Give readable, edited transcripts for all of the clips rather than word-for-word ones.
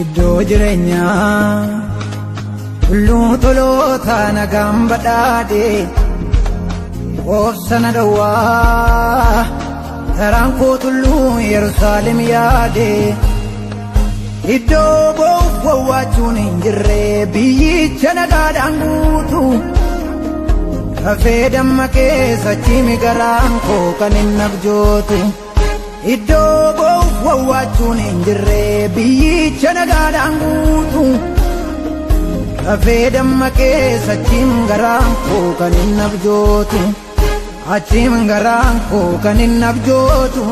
Iddoo jireenyaa tulluu toloota nagaan badhaadhe obsa na dhowwaa garaan koo tulluu Yerusaalem yaade iddoo boo'uuf wawwaachuun hin jirre biyyicha nagaadhaan guutu rafee damma keessa chimi garaan koo kan hin abjootu. Iddoo boo'uuf wawwaachuun hin jirre biyyicha nagaadhaan guutu rafee damma keessa achiin garaan koo kan hin abjootu achiin garaan koo kan hin abjootu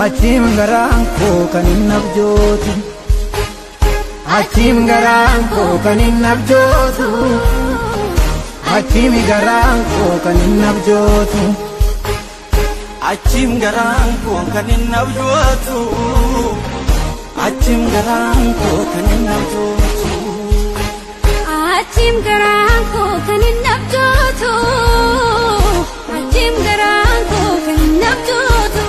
achiin garaan koo kan hin abjootu achiin garaan koo kan hin abjootu achiin garaan koo kan hin abjootu. Achim garaan koo kan hin abjootu. Achim garaan koo kan hin abjootu. Achim garaan koo kan hin abjootu. Achim garaan koo kan hin abjootu.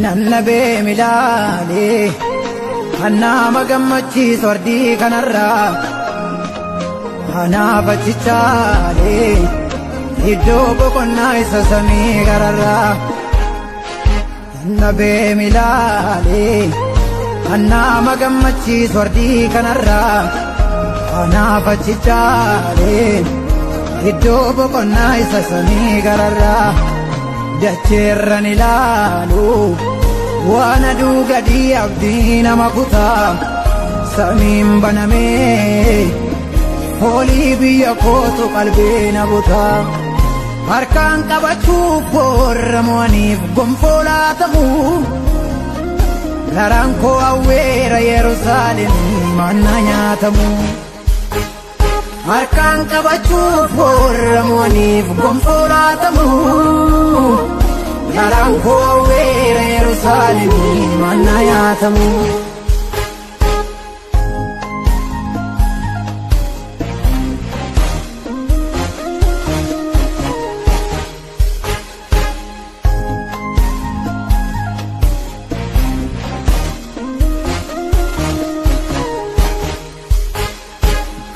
Nannabee milaalee kan nama gammachiisu ardii kanarraa kanaaf achichaalee iddoo boqonnaa isa samii gararraa. Nannabee milaalee kan nama gammachiisu ardii kanarraa kanaaf achichaalee iddoo boqonnaa isa samii gararraa. Dacheerran ilaalu waan aduu gadi abdii nama kutaa samiin banamee foolii biyya kootu qalbii na butaa harkaan qabachuuf warra mo'aniif gonfoo laatamu garaan koo awweera Yerusaalem manna nyaatamu harkaan qabachuuf warra mo'aniif gonfoo laatamu garaan koo awweera Yerusaalem manna nyaatamu.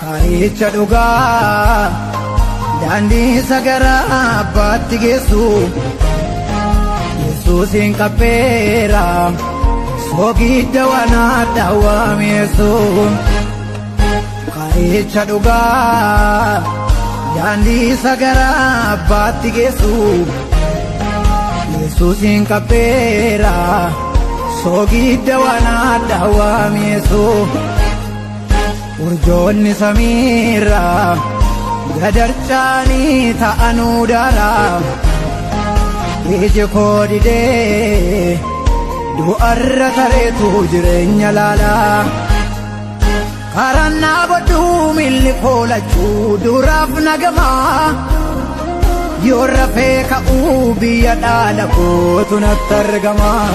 Karicha dhugaa daandii isa gara abbaatti geessu Yesuusin qabbeera soogidda waan addaawaa mi'eessu. Karicha dhugaa daandii isa gara abbaatti geessu Yesuusin qabbeera soogidda waan addaawaa mi'eessu. Urjoonni samiirraa gadarchaanii ta'anuu daaraa iji koo didee du'arra tareetu jireenya laalaa karaan naa bodduu miilli koo lachuu duraaf nagamaa yoo rafee ka'uu biyya dhaala kootu natti argamaa.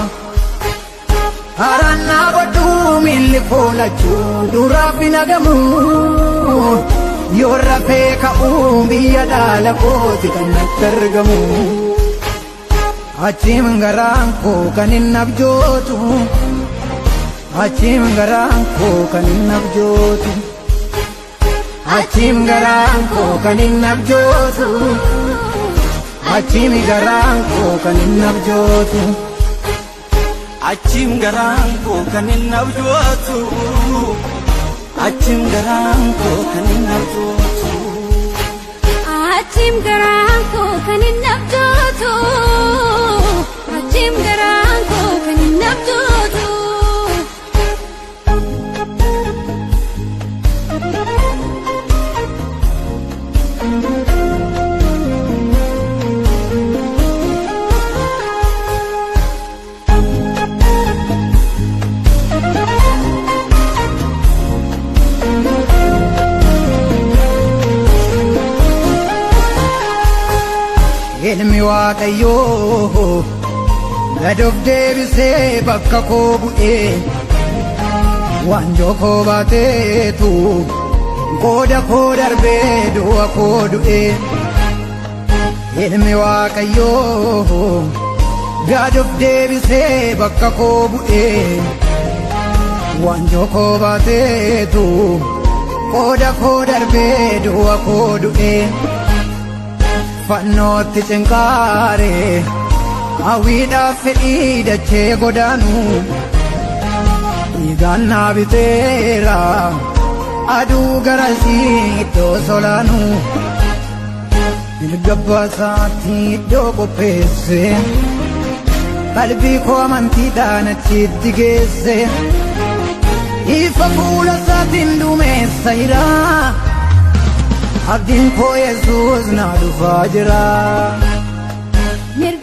Karaan naa bodduu miilli koo lachuu duraaf nagamu yoo rafee ka'uu biyya dhaala kooti kan natti argamu. Achiin garaan koo kan hin abjootu achiin garaan koo kan hin abjootu achiin garaan koo kan hin abjootu achiin garaan koo kan hin abjootu. Achim garaan koo kan hin abjootu. Achim garaan koo kan hin abjootu. Achim garaan koo kan hin abjootu. Achim garaan koo kan hin abjootu. Ilmi Waaqayyoo gad of deebisee bakka koo bu'ee, waanjoo koo baateetu qooda koo darbee du'a koo du'ee. Ilmi Waaqayyoo gad of deebisee bakka koo bu'ee, waanjoo koo baateetu qooda koo darbee du'a koo du'ee. Fannootti cinqaare hawwiidhaaf fedhii dachee godaanu, dhiigaan naa biteera aduu garasii iddoo solaanu. Mirga baasaatti iddoo qopheesse, qalbii koo amantiidhaan achitti geesse. Ifa fuula isaatiin duumessa jira, abdiin koo Yesuus na dhufaa jira.